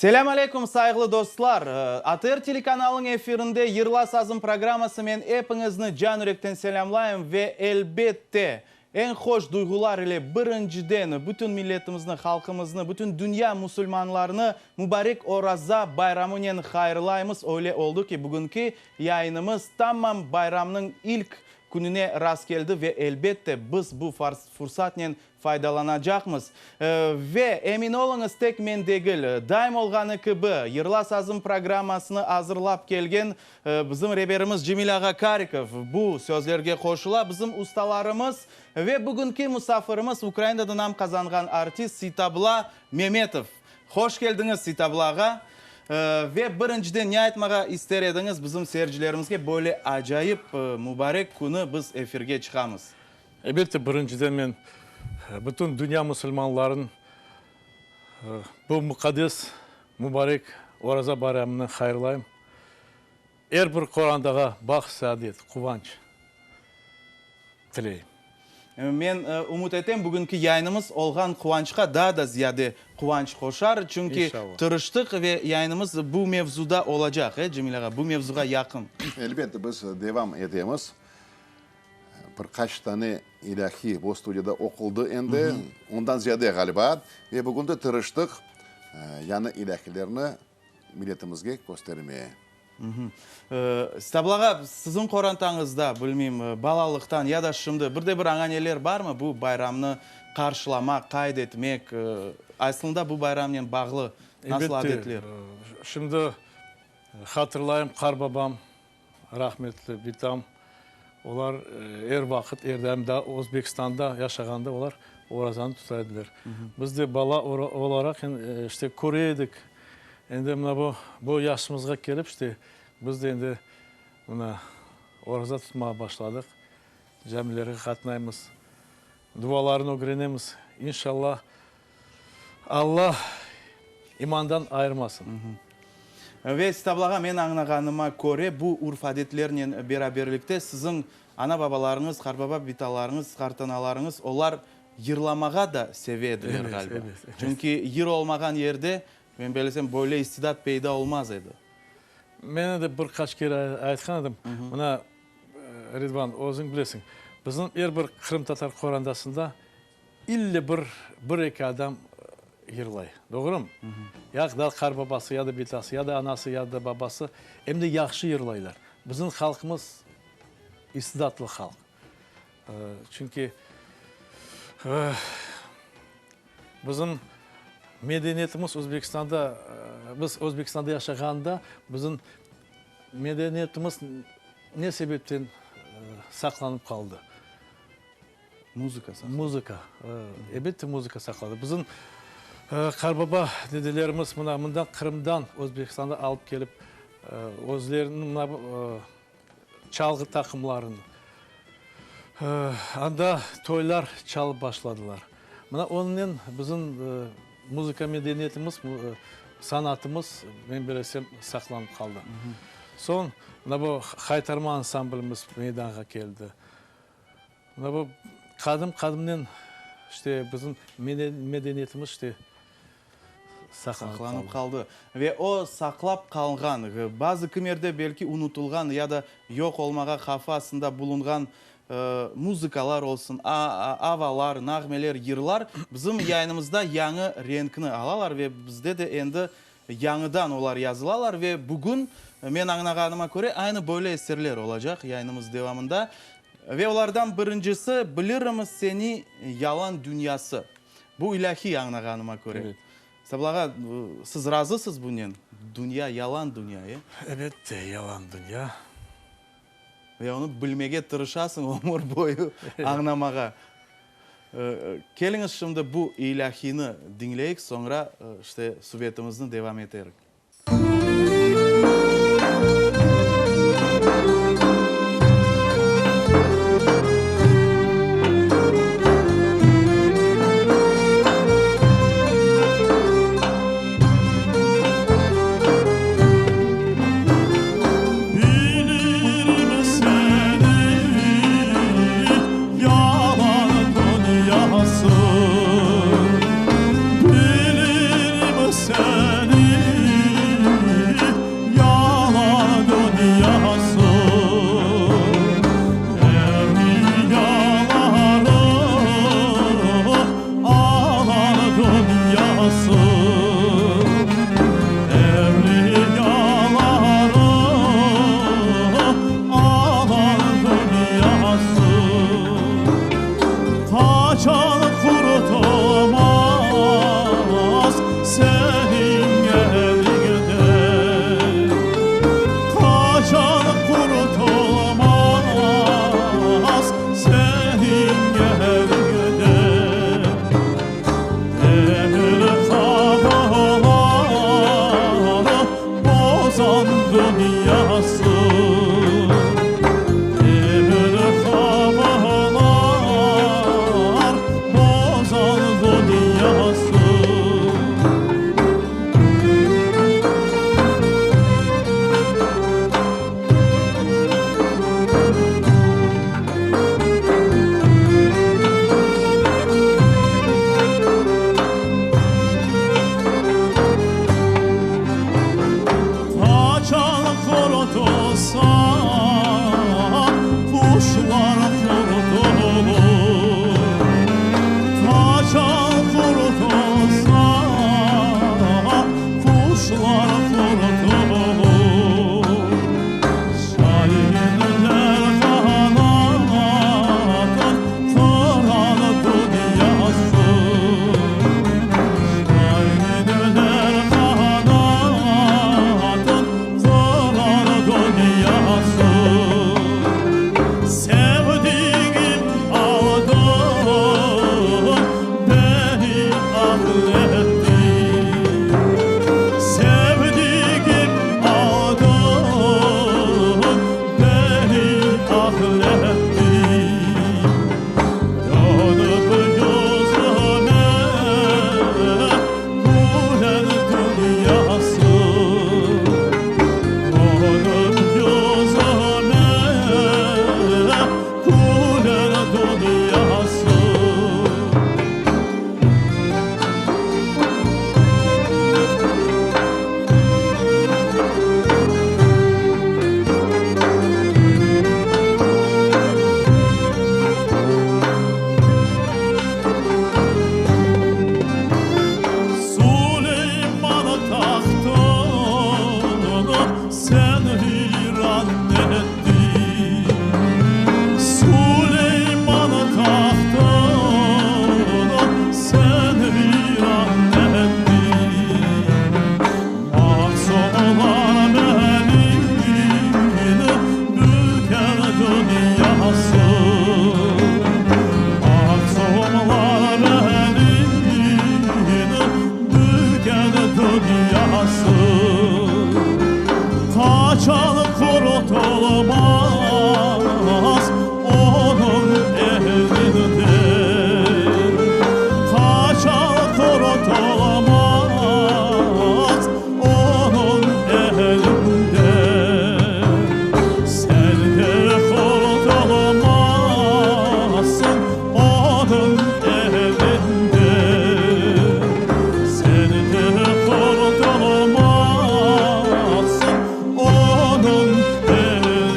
Selâm aleyküm, sayğılı dostlar! ATR telekanalınıñ efirinde Yırla sazım programması men epiñizni can yürekten selâmlayım ve elbette, eñ hoş duyğular ile birinciden bütün milletimizni, halqımıznı, bütün dünya musulmanlarını mübarek Oraza bayramınen hayırlaymız. Öyle oldı ki, bugünki yayınımız tamam bayramnıñ ilk kününe rast keldi ve elbette, biz bu fursatnen faydalanacaqmız. Ve, emin oluñız, tek men degil, daim olğanı kibi, Yırla sazım programmasını azırlap kelgen bizim reberimiz Cemil ağa Karikov bu sözlerge qoşula. Bizim ustalarımız ve bugünki musafirimiz Ukrainada nam qazanğan artist Seytabla Memetov. Hoş keldiñiz, Seytabla ağa. Ve birinciden ne aytmağa ister ediñiz bizim seyircilerimizge böyle acayip mübarek künü biz efirge çıqamız? Elbette, birinciden men bütün dünya musulmanların bu muqaddes, mübarek Oraza bayramını hayırlayım. Er bir qorantağa baht-saadet, quvanç tileyim. Men ümüt etem, bugünki yayınımız olğan quvançqa daa da ziyade quvanç qoşar, çünki tırıştıq ve yayınımız bu mevzuda olacaq, e, Cemil ağa, bu mevzuğa yaqın. Elbette, biz devam etemiz. Bir qaç tane ilâhiy bu studiyada oquldı endi, ondan ziyade ğaliba. Ve bugün de tırıştıq yañı ilâhiylerni milletimizge köstermeye. Stabla ağa, siziñ qorantañızda, bilmeyim, balalıqtan ya da şimdi bir de bir añaneler barmı bu bayramnı qarşılamaq, qayd etmek, aslında bu bayramnen bağlı nasıl adetler? Elbette. Şimdi hatırlayım, qarbabam Rahmetli bitam, olar er vaqıt, er daim daa Özbekistanda yaşağanda olar orazanı tuta ediler. Biz de bala olaraq işte köre edik. Endi mına bu, bu yaşımızğa kelip işte biz de endi mına oraza tutmağa başladıq. Camilerge qatnaymız, dualarnı ögrenemiz. İnşallah, Alla imandan ayırmasın. Ve Sitablağa, men añlağanıma köre, bu urf-adetlernen beraberlikte siziñ ana-babalarıñız, qarbaba-bitalarıñız, qartanalarıñız, olar yırlamağa da seve ediler, ğaliba. Çünki yır olmağan yerde, men bellesem, böyle istidat peyda olmaz edi. Men de bir qaç kere aytqan edim, mına, Ridvan, özüñ bilesiñ, bizim er bir qırımtatar qorandasında İlle bir, bir-eki adam yırlay. Doğrumı? Ya da qarbabası, ya da bitası, ya da anası, ya da babası. Em de yahşı yırlaylar. Bizim halqımız istidatlı halq. Çünki bizim medeniyetimiz Özbekistanda, biz Özbekistanda yaşağanda bizim medeniyetimiz ne sebepten saqlanıp qaldı? Muzıka saqladı. Muzıka, elbette muzıka saqladı. Bizim qarbaba dedelerimiz mına mından Qırımdan Özbekistanğa alıp kelip özleriniñ mına bu çalğı taqımlarını anda toylar çalıp başladılar. Mına onınen bizim muzıka medeniyetimiz, sanatımız, men bilesem, saqlanıp qaldı. Soñ mına bu Haytarma ansamblimiz meydanğa keldi. Mına bu qadim-qadimden işte bizim medeniyetimiz işte saqlanıp qaldı. Saqlanıp qaldı. Ve o saqlap qalğan, bazı kimerde belki unutılğan ya da yoq olmağa havfı astında bulunğan muzıkalar olsun, avalar, nağmeler, yırlar bizim yayınımızda yañı renkni alalar ve bizde de endi yañıdan olar yazılalar ve bugün, men añlağanıma köre, aynı böyle eserler olacaq yayınımız devamında. Ve olardan birincisi, Bilirim seni yalan dünyası. Bu ilâhiy añlağanıma köre. Sabla ağa, siz razısız bunen? Dünya yalan dünya, e? Elbette, yalan dünya. Ve onı bilmege tırışasıñ ömür boyu, añlamağa. Keliñiz şimdi bu ilâhiyni diñleyik, soñra, işte, subetimizni devam eterik. Bilirim seni, yalan dünyası. Bilirim seni. Qurtulsa, quşlar qurtulur. Qaçan qurtulsa, quşlar qurtulur. Şainler qanatın qıran dünyası. Şainler qanatın qıran dünyası. Sevdigim aldı, beni ağletti. Sevdigim aldı, beni ağletti. Dönüp yüzüme gülen dünyası. Dönüp yüzüme gülen dünyası. Suleyman tahtını sen viran ettin. Suleyman tahtını sen viran ettin. Mahzunlar belini büker dünyası. Mahzunlar belini büker dünyası. Qaçan qurtulmaz onıñ elinden. Qaçan qurtulmaz onıñ elinden. Sen de qurtulmazsıñ onıñ elinden. Sen de qurtulmazsıñ onıñ elinden.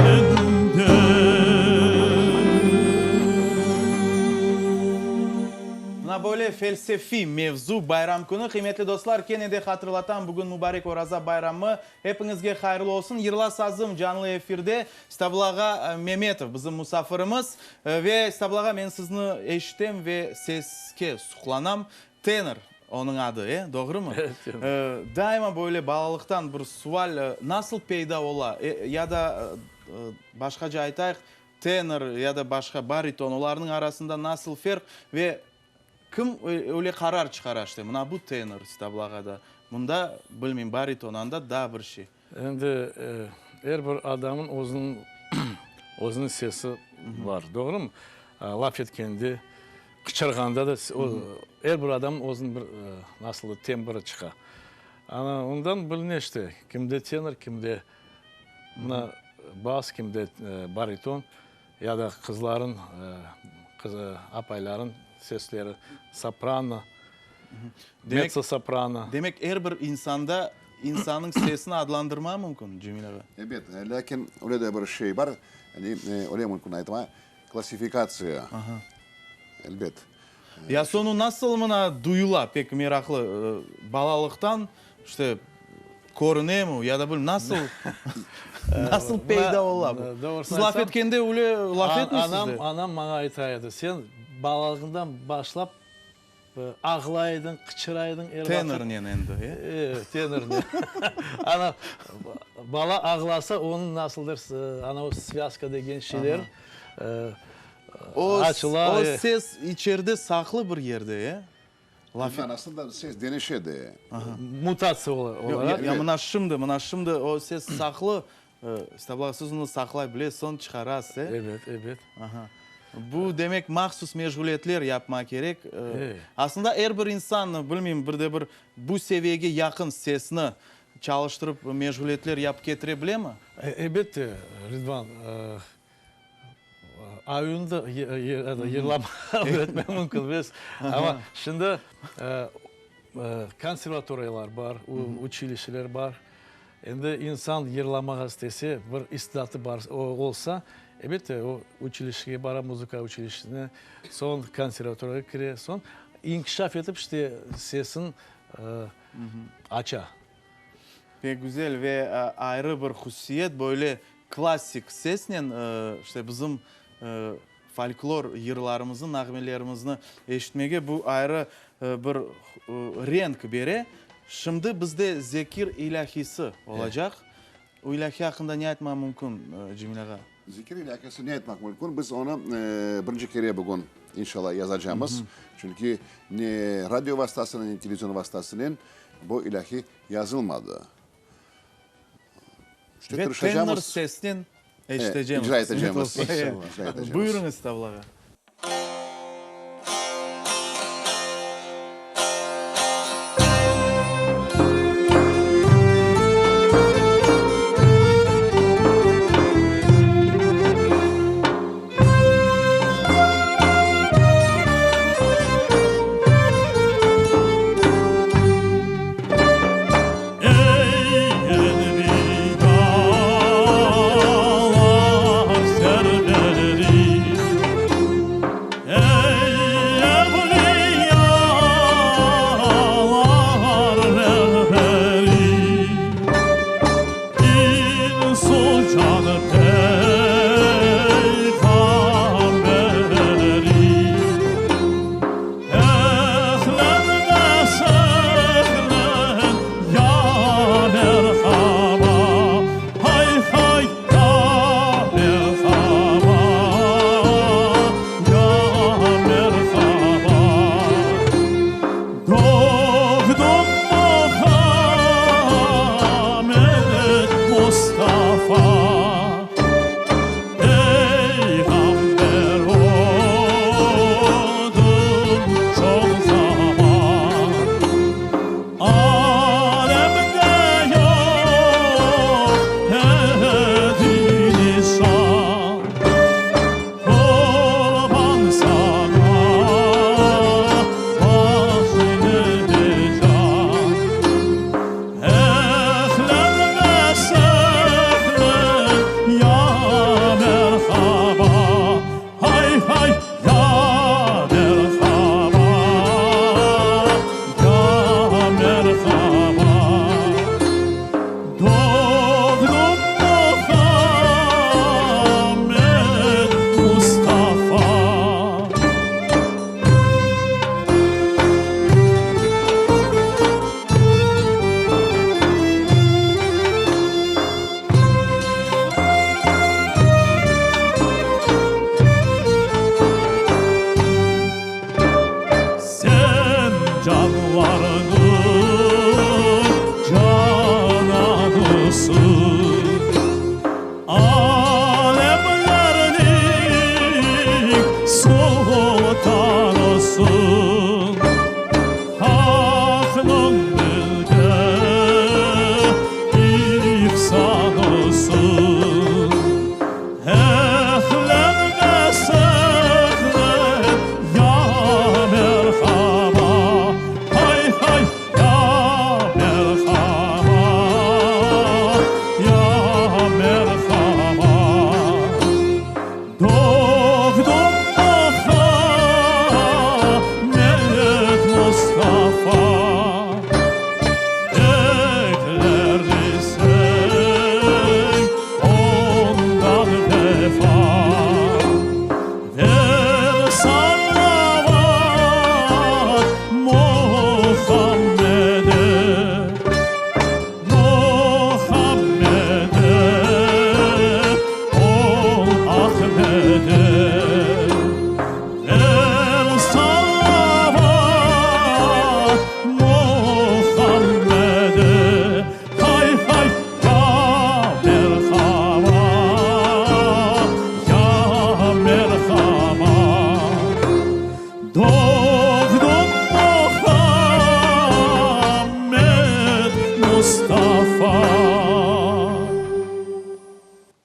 Mına böyle felsefiy mevzu bayram künü. Qıymetli dostlar, kene de hatırlatam, bugün mübarek Oraza bayramı. Epiñizge hayırlı olsun. Yırla sazım canlı efirde. Stabıl ağa Memetov bizim musafirimiz. Ve Stabıl ağa, men sizni eşitem ve seske suqlanam. Tenor onıñ adı, e, doğrumı? Evet, tenor. Daima böyle balalıqtan bir sual nasıl peyda ola? Ya da başqaca aytayıq, tenor ya da başqa bariton, olarnıñ arasında nasıl ferq ve kim öyle qarar çıqara, işte, mına bu tenor, Stabıl ağa da, mında, bilmeyim, bariton, anda daa bir şey. Endi er bir adamın özüniñ özüniñ sesi bar, doğrumı? Laf etkende, qıçırğanda da er bir adamnıñ özüniñ bir nasıldır tembri çıqa. Ana ondan biline işte, kimde tenor, kimde mına bas, kimde bariton ya da qızların, apayların sesleri soprano, metso-soprano. Demek, er bir insanda insannıñ sesini adlandırma mümkün, Cemil ağa? Ebet, lâkin öyle de bir şey bar, yani öyle mümkün aytma, klassifikatsiya, elbet. Ya soñu nasıl mına duyula, pek meraqlı, balalıqtan, işte, körünemi, ya da bilmem, nasıl, nasıl peyda ola bu? Siz laf etkende öyle laf etmeysiz de. Anam, anam maña ayta edi, sen balalığıñdan başlap Ağlay ediñ, qıçıra ediñ er vaqıt. Tenornen endi, e? E, tenornen. Ana, bala ağlasa, onıñ nasıldır, ana o svâzka degen şeyler açıla. O ses içeride saqlı bir yerde, e? Laf arasında ses deñişe de. Mutatsiya olaraq. Ya mına şimdi, mına şimdi o ses saqlı, Estağfurullah, siz onı saqlay bilesiz, soñ çıqarasız, e? Ebet, ebet. Aha. Bu, demek, mahsus meşğuliyetler yapma kerek. Aslında er bir insan, bilmeyim, bir de bir bu seviyege yaqın sesni çalıştırıp meşğuliyetler yapıp ketire bilemi? Elbette, Ridvan. Ayunı da yırlamağa ögretmek mümkün, bilesiz. Amma şimdi konservatoriyalar bar, uçilişeler bar. Endi insan yırlamağa istese, bir istidatı bar olsa, elbette, o uçilişege bara, muzıka uçilişesine, soñ konservatoriyağa kire, soñ inkişaf etip, işte, sesin aça. Pek güzel ve ayrı bir hususiyet, böyle klassik sesnen, işte, bizim folklor yırlarımıznı, nağmelerimizni eşitmege bu ayrı bir renk bere. Şimdi bizde Zekir ilâhisi olacaq. O ilâhi aqqında ne aytmaq mümkün, Cemil ağa? Zekir ilâhisi ne aytmaq mümkün? Biz onı birinci kere bugün, inşallah, yazacamız. Çünki ne radio vastasınen, ne televizion vastasınen bu ilâhi yazılmadı. İşte Ve tenor sesnen eşitecemiz. İcra etecemiz. Buyurıñız tablağa.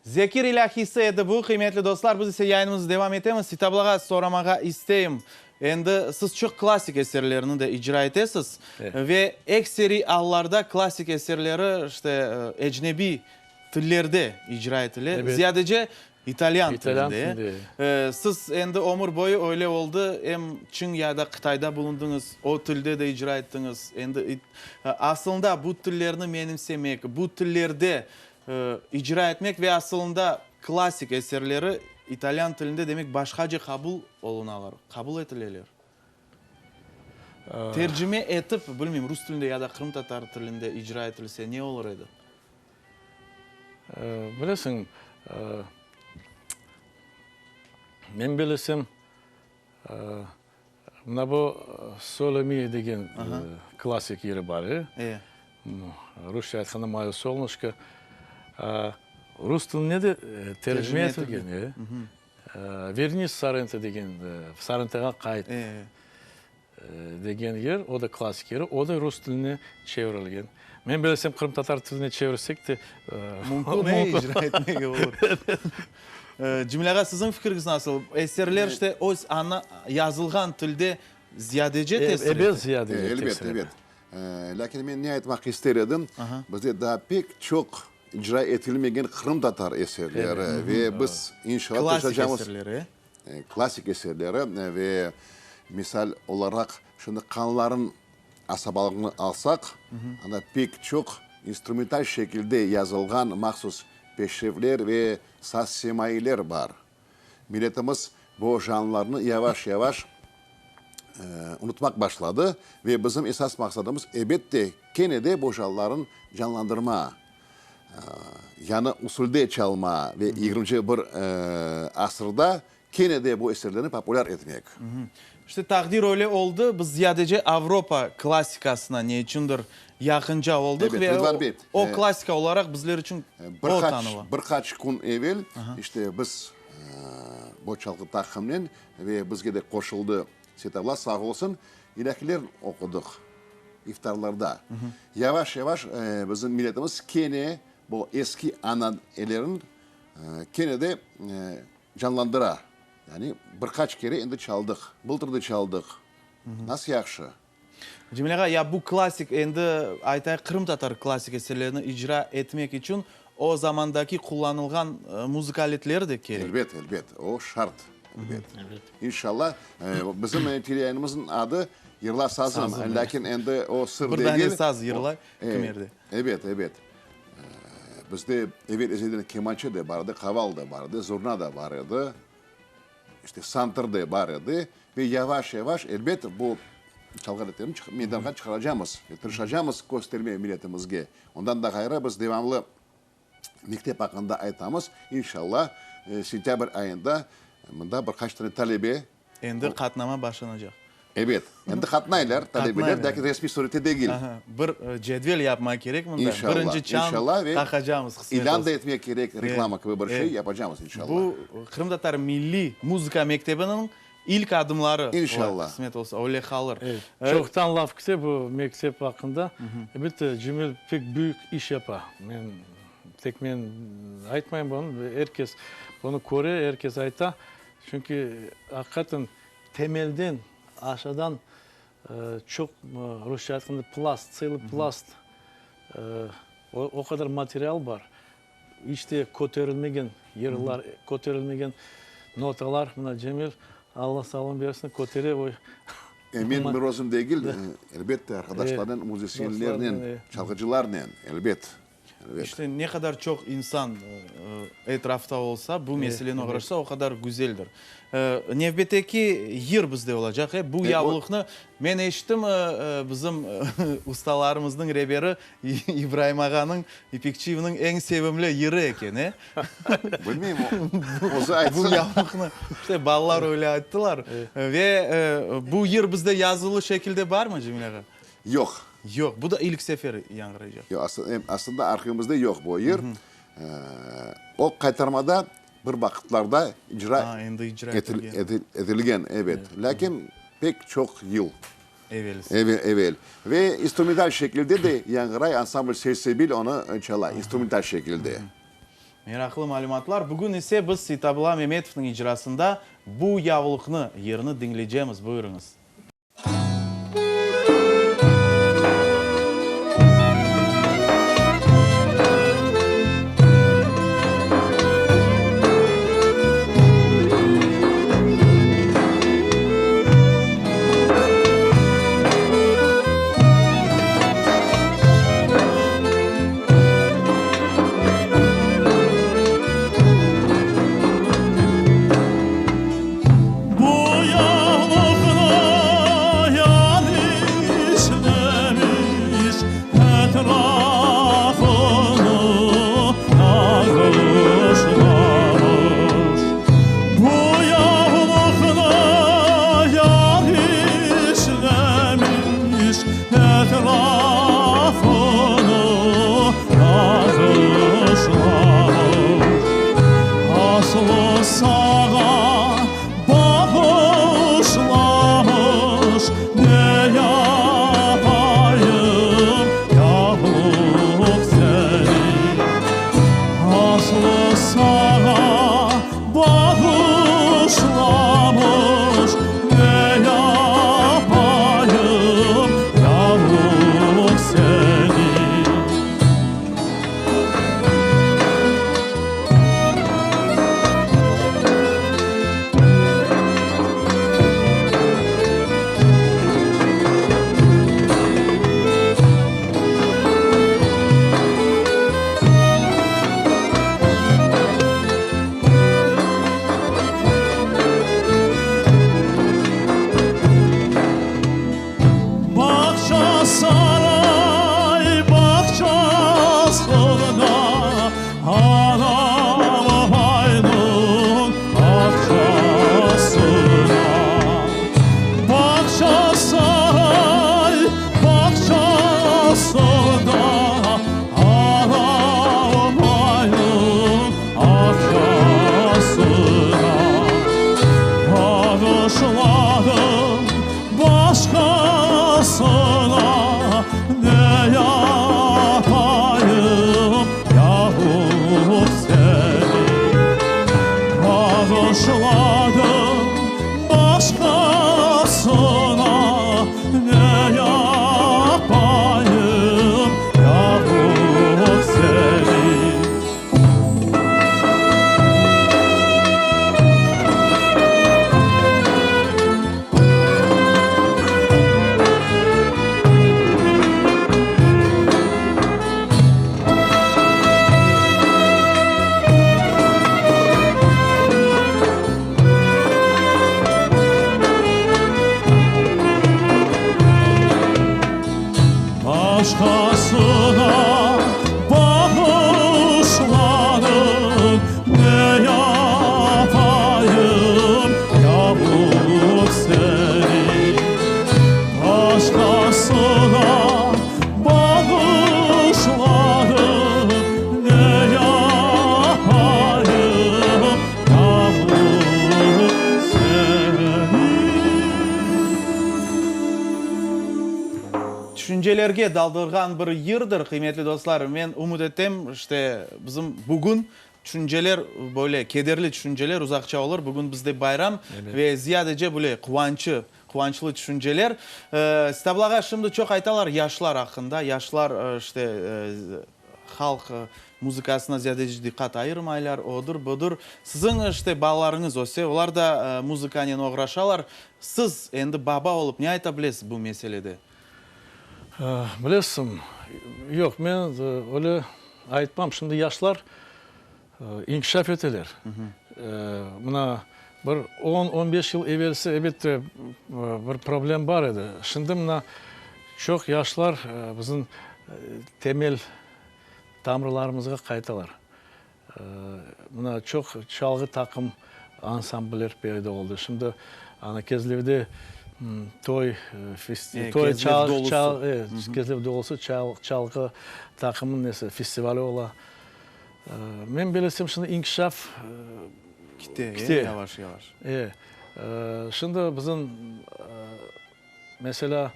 Zekir ilâhisi edi bu, qıymetli dostlar. Biz ise yayınımıznı devam etemiz. Sitablağa soramağa isteyim. Endi siz çoq klassik eserlerni de icra etesiz ve ekseriy allarda klassik eserleri işte ecnebiy tillerde icra etile, ziyadece italyan tilinde. Siz endi ömür boyu öyle oldı, em Çin ya da Qıtayda bulundıñız, o tilde de icra ettiñiz. Endi asılında bu tillerni menimsemek, bu tillerde icra etmek ve asılında klassik eserleri italyan tilinde demek başqace qabul olunalar, qabul etileler. Tercime etip, bilmeyim, rus tilinde ya da qırımtatar tilinde icra etilse ne olur edi? Bilesiñ, men bilesem, mına bu Sole mio degen klassik yırı bar, e? Rusça aytqanda Moyo solnışko. Rus tiline de tercime etilgen, e? Vernis Sorrento degen, Sorrentoğa qayt degen yer, o da klassik yeri, o da rus tiline çevirilgen. Men bilsem, qırımtatar tiline çevirsek de mümkün, e, icra etmege olur. Cemil ağa, siziñ fikiriñiz nasıl? Eserler işte öz ana yazılğan tilde ziyadece tesir ete? Ebet, ziyadece tesir ete. Elbet, elbet. Lâkin men ne aytmaq ister edim, bizde daa pek çoq icra etilmegen qırımtatar eserleri ve biz inşallah tırışacamız. Klassik eserleri. Klassik eserleri ve misal olaraq şimdi Qanların asabalığını alsaq, anda pek çoq instrumental şekilde yazılğan mahsus peşrevler ve saz-semailer bar. Milletimiz bu janrlarnı yavaş-yavaş unutmaq başladı ve bizim esas maqsadımız, ebet de, kene de bu janrların canlandırma, yañı usulde çalma ve yigirminci bir asırda kene de bu eserlerni populâr etmek. İşte, taqdir öyle oldı, biz ziyadece Avropa klassikasına ne içündir yaqınca oldıq ve o klassika olaraq bizler içün o tanıla. Bir qaç kün evel, işte, biz bu çalğı taqımnen ve bizge de qoşuldı Seytabla, sağ olsun, ilâhiler oqudıq iftarlarda. Yavaş-yavaş bizim milletimiz kene bu eski ananelerin kene de canlandıra. Yani bir qaç kere endi çaldıq, bıltır da çaldıq. Nasıl yahşı. Cemil ağa, ya bu klassik, endi aytayıq, qırımtatar klassik eserlerini icra etmek içün o zamandaki qullanılğan muzıka aletleri de kerek. Elbet, elbet, o şart, elbet. İnşallah, bizim teleyayınımıznıñ adı Yırla sazım, lâkin endi o sır degil. Bir dane saz yırlay kimerde. Ebet, ebet. Bizde evel ezelden kemançe de bar edi, qaval da bar edi, zurna da bar edi, işte santır da bar edi. Ve yavaş-yavaş, elbet, bu çalğı aletlerini meydanğa çıqaracamız ve tırışacamız köstermege milletimizge. Ondan da ğayrı, biz devamlı mektep aqqında aytamız. İnşallah, sentâbr ayında mında bir qaç tane talebe. Endi qatnama başlanacaq. Ebet. Endi qatnaylar talebeler, lâkin resmiy surette degil. Aha, bir cedvel yapmaq kerek mında. İnşallah, Birinci çan inşallah ve taqacamız, qısmet ilân olsa. da etmek kerek, reklama kibi bir şey yapacamız, inşallah. Bu Qırımtatar milliy muzıka mektebiniñ ilk adımları İnşallah. Qısmet olsa, öyle qalır. Evet. Çoqtan laf kete bu mektep aqqında. Elbette, Cemil pek büyük iş yapa. Men, tek men aytmayım bunı, er kes bunı köre, er kes ayta. Çünki, aqiqaten, Temelden, aşadan çoq, rusça aytqanda, plast, tselıy plast, o qadar material bar, iç te köterilmegen yırlar, köterilmegen notalar. Mına Cemil, Alla sağlığını bersin, kötere o. Men bir özüm degil, elbette, arqadaşlarnen, müzisyenlernen, çalğıcılarnen, elbet. İşte, ne qadar çoq insan etrafta olsa, bu meseleni oğraşsa, o qadar güzeldir. Nevbetteki yır bizde olacaq, e? Bu yavluqnı men eşittim, bizim ustalarımıznıñ reberi İbraim ağanıñ, İpekçiyevniñ eñ sevimli yırı eken, e? Bilmeyim, özü aytsın. Bu yavluqnı, işte, balalar öyle ayttılar. Ve bu yır bizde yazılı şekilde barmı, Cemil ağa? Yoq. Yoq, bu da ilk sefer yañğıraycaq. Yoq, aslında arhivimizde yoq bu yır. O qaytarmada bir vaqıtlarda icra etilgen, ebet. Lâkin pek çoq yıl evel. Ve instrumental şekilde de yañğıray, ansambl Selsebil onı çala, instrumental şekilde. Meraqlı malümatlar. Bugün ise biz Seytabla Memetovnıñ icrasında Bu yavluqnı yırını diñleycemiz. Buyurıñız. Bu yavluqnı yar işlemiş, Etrafını nağışlamış. Bu yavluqnı yar işlemiş, Etrafını nağışlamış. Aslı saña bağışlamış, Ne yapayım, yavluq seni? Aslı saña bağışlamış, Ne yapayım, yavluq seni? Bağçasaray bağçasında Anam baynıñ bağçasına. Bağçasaray bağçasında Anam baynıñ bağçasına. Bağışladım başqasına, Ne yapayım, yavuq seni? Bağışladım başqasına, Ne yapayım, yavuq seni? Başqasına bağışladım, ne yapayım, yavuq seni? Başqasına bağışladım, ne yapayım, yavuq seni? Tüşüncelerge daldırğan bir yırdır, qıymetli dostlar. Men ümüt etem, işte, bizim bugün tüşünceler, böyle kederli tüşünceler uzaqça olur. Bugün bizde bayram ve ziyadece böyle quvançı, quvançlı tüşünceler. Stablağa şimdi çoq aytalar yaşlar aqqında. Yaşlar, işte, halq muzıkasına ziyadece diqqat ayırmaylar, odur, budur. Siziñ, işte, balalarıñız öse, olar da muzıkanen oğraşalar. Siz endi baba olıp ne ayta bilesiz bu meselede? Bilesiñ, yoq, men öyle aytmam. Şimdi yaşlar inkişaf eteler. Mına bir on, on beş yıl evelsi, elbette, bir problem bar edi. Şimdi mına çoq yaşlar bizim temel tamırlarımızğa qaytalar. Mına çoq çalğı taqım ansambller peyda oldı. Şimdi ana Kezlevde toy toy Kezlev dolusı çalğı taqımınıñ nesi festivali ola. Men bilesem şimdi inkişaf kite yavaş yavaş. Şimdi bizim meselâ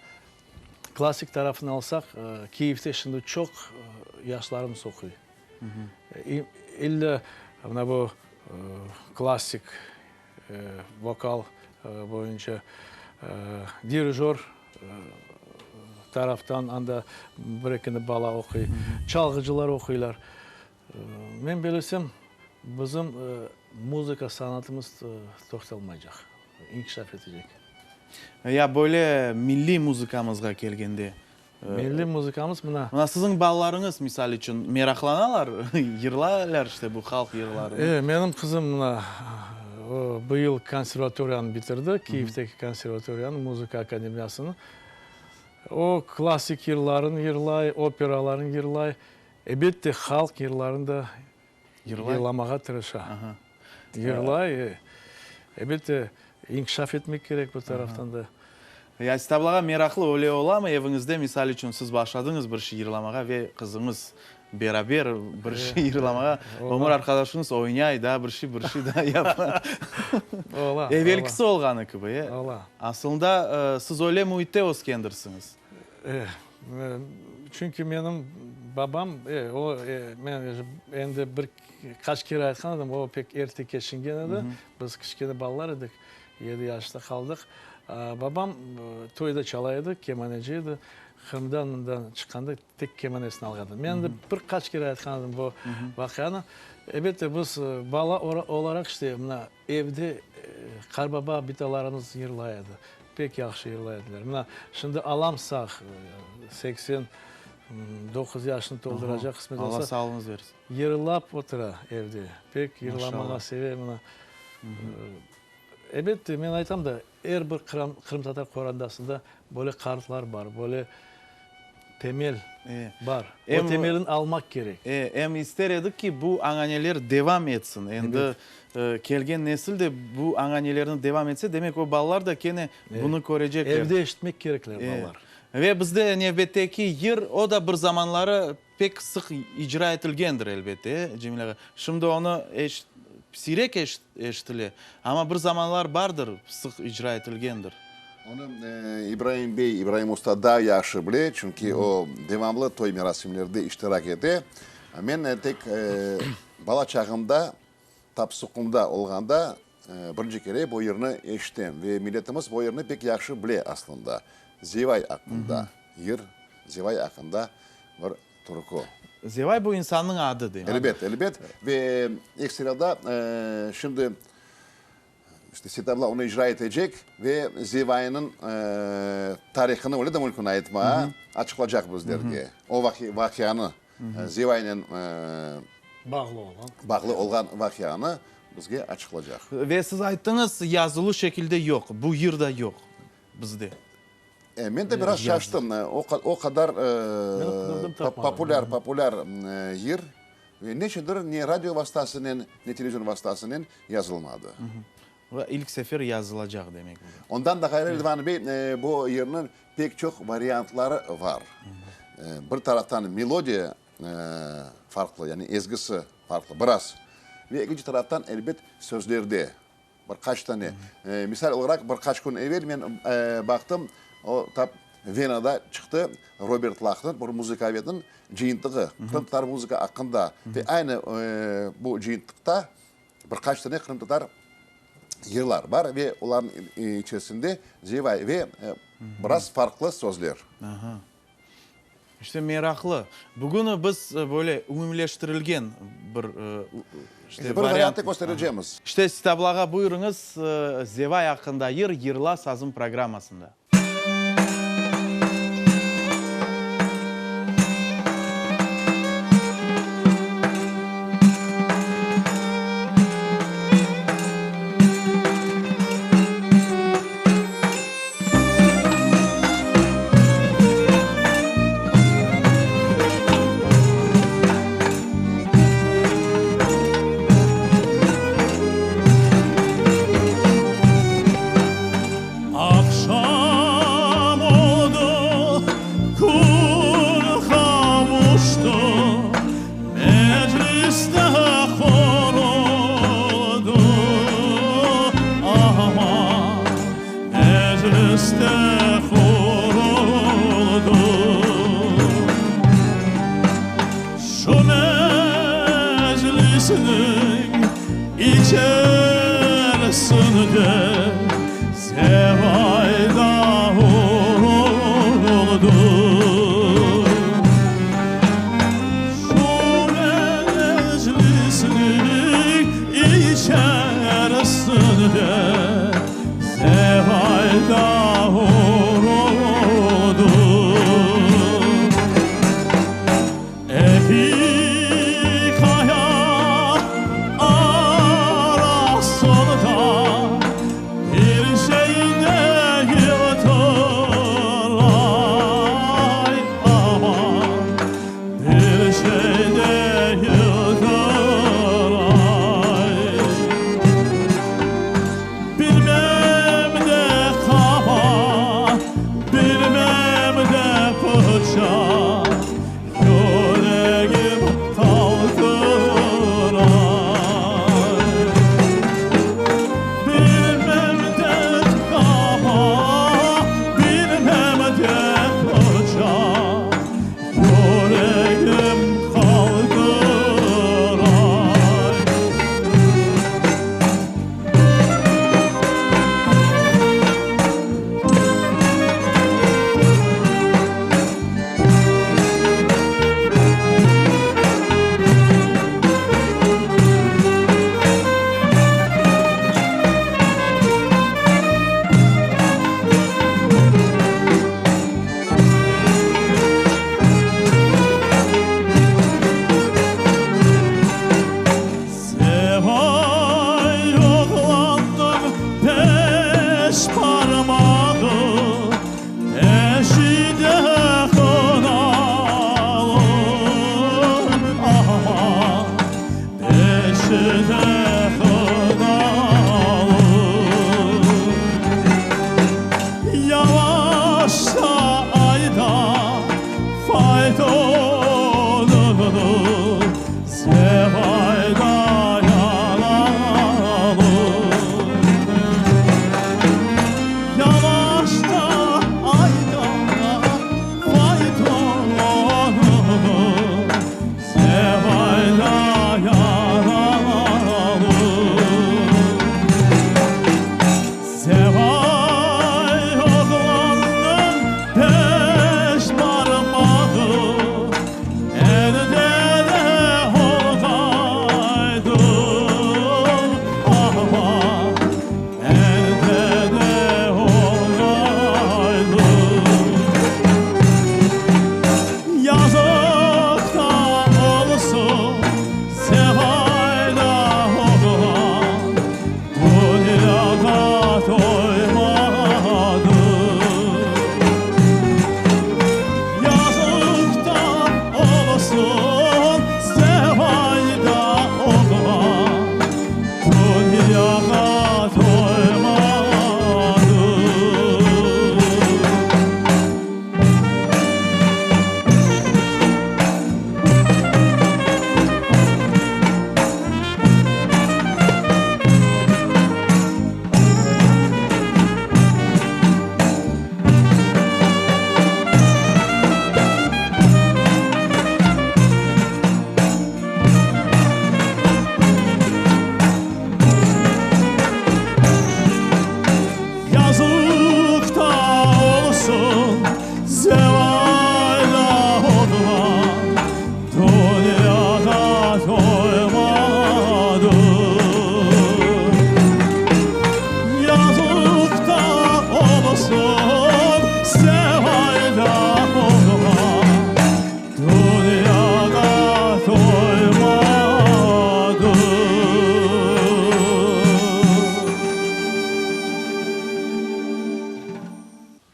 klassik tarafını alsaq Kiyevde şimdi çoq yaşlarımız oquy. İlle mına bu klassik vokal boyunca dirijör taraftan anda bir-ekini bala oquy, çalğıcılar oquylar. Men bilesem, bizim muzıka sanatımız toqtalmaycaq, inkişaf etecek. Ya böyle milliy muzıkamızğa kelgende? Milliy muzıkamız mına. Mına siziñ balalarıñız, misal içün, meraqlanalar, yırlaylar işte bu halq yırlarını? E, menim qızım mına, o, bu yıl konservatoriyanı bitirdi, Kiyevdeki konservatoriyanı, muzıka akademiyasını. O, klassik yırlarını yırlay, operalarını yırlay. Elbette, halq yırlarını da yırlamağa tırışa. Yırlay, elbette, inkişaf etmek kerek bu taraftan da. Ya Sitablağa meraqlı öyle olamı, eviñizde, misal içün, siz başladıñız bir şey yırlamağa ve qızıñız beraber bir şey yırlamağa, ömür arqadaşıñız oynay da, bir şey, bir şey da yapa. Ola. Evelkisi olğanı kibi, e? Ola. Asılında, siz öyle müitte öskendirsiñiz. Eh, çünki menim babam, e, o, e, men endi bir qaç kere aytqan edim, o pek erte keçingen edi, biz kiçkene balalar edik, yedi yaşta qaldıq. Babam toyda çala edi, kemaneci edi, Qırımdan mından çıqqanda tek kemanesini alğan edi. Men endi bir qaç kere aytqan edim bu vaqianı. Elbette, biz bala olaraq, işte, mına, Evde qarbaba bitalarımız yırlay edi. Pek yahşı yırlay ediler. Mına, şimdi alam sağ, 89 yaşını tolduracaq, qısmet olsa. Allah sağlığıñız versin. Yırlap otura evde. Pek yırlamağa seve, mına. Elbette, men aytam da, er bir qırımtatar qorantasında böyle qartlar bar, böyle Temel bar. O temelni almaq kerek. E, em ister edik ki, bu añaneler devam etsin. Endi kelgen nesil de bu añanelerni devam etse, demek o balalar da kene bunı körecekler. Evde eşitmek kerekler balalar. Ve bizde nevbetteki yır, o da bir zamanları pek sıq icra etilgendir, elbette, e, Cemil ağa. Şimdi onı siyrek eşitile, amma bir zamanlar bardır, sıq icra etilgendir. Onı İbraim bey, İbraim usta daa yahşı bile, çünki o devamlı toy merasimlerde iştirak ete. Men tek bala çağımda, tap Suqumda olğanda birinci kere bu yırnı eşitem ve milletimiz bu yırnı pek yahşı bile aslında. Zevay aqqında yır, Zevay aqqında bir türkü. Zevay bu insannıñ adı, demek. Elbet, elbet. Ve ekstrada şimdi İşte Seytabla onı icra etecek ve Zevaynıñ tarihını, öyle de mümkün aytma, açıqlacaq bizlerge. O vaqianı, Zevaynen bağlı olğan bağlı olğan vaqianı bizge açıqlacaq. Ve siz ayttıñız, yazılı şekilde yoq, bu yır da yoq bizde. Men de biraz şaştım. O qadar populâr, populâr yır ve neçündir ne radio vastasınen, ne televizyon vastasınen yazılmadı. Ve ilk sefer yazılacaq, demek bu. Ondan da ğayrı, Ridvan bey, bu yırnıñ pek çoq variantları var. Bir taraftan melodiya farqlı, yani ezgisi farqlı biraz. Ve ekinci taraftan, elbet, sözlerde Bir qaç tane. Misal olaraq, bir qaç kün evel men baqtım, o tap Venada çıqtı Robert Lahnıñ, bir muzıkavetniñ cıyıntığı, qırımtatar muzıka aqqında. Ve aynı bu cıyıntıqta bir qaç tane qırımtatar yırlar bar ve olarnıñ içerisinde Zevay ve biraz farqlı sözler. İşte meraqlı. Bugün biz böyle umumiyleştirilgen bir işte bir variantı kösterecemiz. İşte Sitablağa buyurıñız, Zevay aqqında yır, Yırla sazım programmasında. Aqşam. Meclisniñ içerisinde Zevayda oldu. Şu meclisniñ içerisinde Zevayda oldu. Eki qaya arasında bir şey degildir, ay aman, bir şey degildir, ay. Bilmem de qaba, bilmem de pıçaq, Yüregim qaltıray. Bilmem de qaba, bilmem de pıçaq, Yüregim qaltıray. Zevay oğlannıñ beş parmağı, Beşi de hınalı, aman, Beşi de hınalı. Yavaş da ayda faytonını, Zevayda yaralı. Yavaş da ayda faytonını, Zevayda yaralı. Zevay oğlannıñ beş parmağı, Elde de olğaydı, aman, Elde de olğaydı. Yazıq da olsun Zevayda oğlan, Dünyağa toymadı. Yazıq da olsun Zevayda oğlan, Dünyağa toymadı. Yazıq da olsun Zevayda oğlan, Dünyağa toymadı. Yazıq da olsun Zevayda oğlan, Dünyağa toymadı.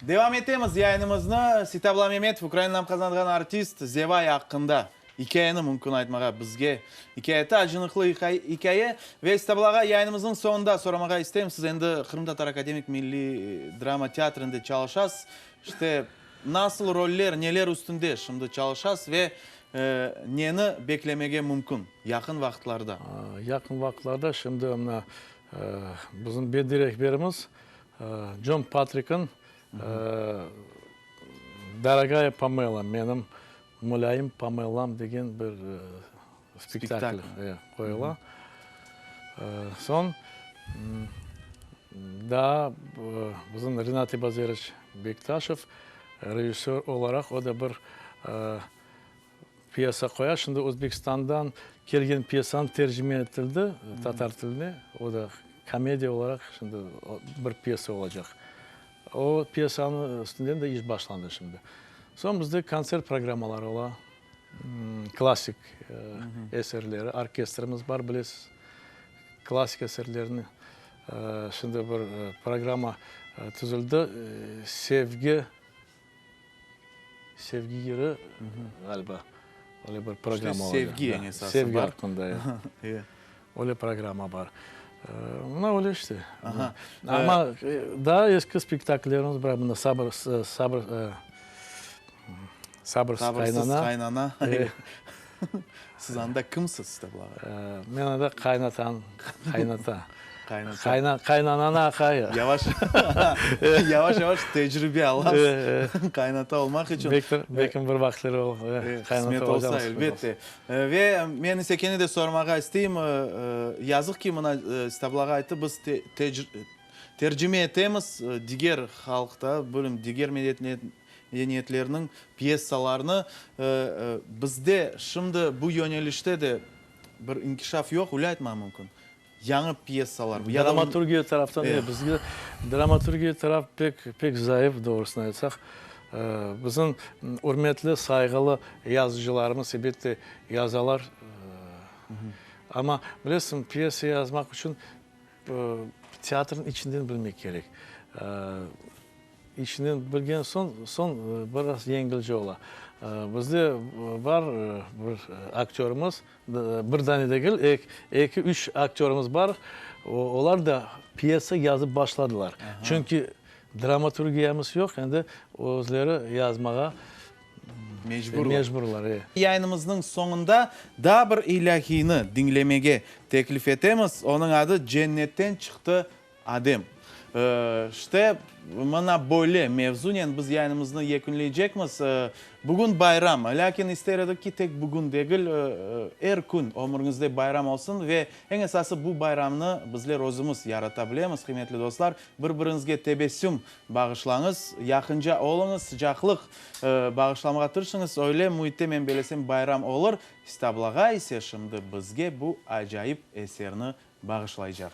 Devam etemiz yayınımıznı. Seytabla Memetov, Ukraina nam qazanğan artist, Zevay aqqında ikâyeni mümkün aytmağa bizge. İkâye acınıqlı ikâye. Ve Seytabla ağa, yayınımıznıñ soñunda soramağa isteyim, siz endi Qırımtatar akademik milliy drama teatrinde çalışasız. İşte, nasıl roller, neler üstünde şimdi çalışasız ve neni beklemege mümkün yaqın vaqıtlarda? Yaqın vaqıtlarda şimdi mına bizim bediy rehberimiz Con Patrikniñ Dorogaya Pamela, menim mulâyim Pamelam degen bir. Spektakl qoyula. Soñ daa bizim Rinat İbazeroviç Bektaşev rejissör olaraq o da bir pyesa qoya. Şimdi Özbekistandan kelgen pyesanı tercime etildi tatar tiline. O da komediya olaraq şimdi bir pyesa olacaq. O pyesanıñ üstünden de iş başlandı şimdi. Soñ bizde kontsert programmaları ola. Klassik eserleri, orkestrimiz bar, bilesiz. Klassik eserlerni şimdi bir programma tizildi. Sevgi, sevgi yırı ğaliba, öyle bir programma olacaq. Sevgi eñ esası bar. Sevgi aqqında, öyle programma bar. Mına öyle işte. Amma daa eski spektakllerimiz bar, mına Sabır, sabır. Sabırsız Sabırsız qaynana. qaynana. Siz anda kimsiz, Tabla ağa? Men anda qaynatan, qaynata. Qaynata. Qayna, qaynananıñ aqayı. Yavaş, yavaş-yavaş tecribe alasız qaynata olmaq içün. Belki, belki bir vaqıtları o, qaynata Qısmet olacağım. olsa, elbette. Ve men ise kene de sormağa isteyim, yazıq ki, mına Tabla ağa ayttı, biz tercime etemiz diger halqta, bölüm diger medeniyetlerniñ pyesalarını. Bizde şimdi bu yönelişte de bir inkişaf yoq, öyle aytmaq mümkün. Yañı pyesalar. Dramaturgiya taraftan, e, bizge dramaturgiya taraf pek, pek zayıf, doğrusını aytsaq. Bizim ürmetli, sayğılı yazıcılarımız, elbette, yazalar. Amma, bilesiñ, pyesa yazmaq içün teatrnıñ içinden bilmek kerek. İçinden bilgen soñ, soñ biraz yengilce ola. Bizde bar bir aktörımız, bir dane degil, eki, üç aktörımız bar, olar da pyesa yazıp başladılar. Çünki dramaturgiyamız yoq, endi özleri yazmağa mecburlar. Yayınımıznıñ soñunda daa bir ilâhiyni diñlemege teklif etemiz, onıñ adı Cennetten çıqtı Adem. İşte, mına böyle mevzunen biz yayınımıznı yekünleycekmiz. Bugün bayram, lâkin ister edik ki, tek bugün degil, er kün ömüriñizde bayram olsun ve eñ esası bu bayramnı bizler özümiz yarata bilemiz, qıymetli dostlar. Bir-biriñizge tebessüm bağışlañız, yaqınca oluñız, sıcaqlıq bağışlamağa tırışıñız, öyle müitte, men belesem, bayram olur. Stablağa ise şimdi bizge bu acayip eserni bağışlaycaq.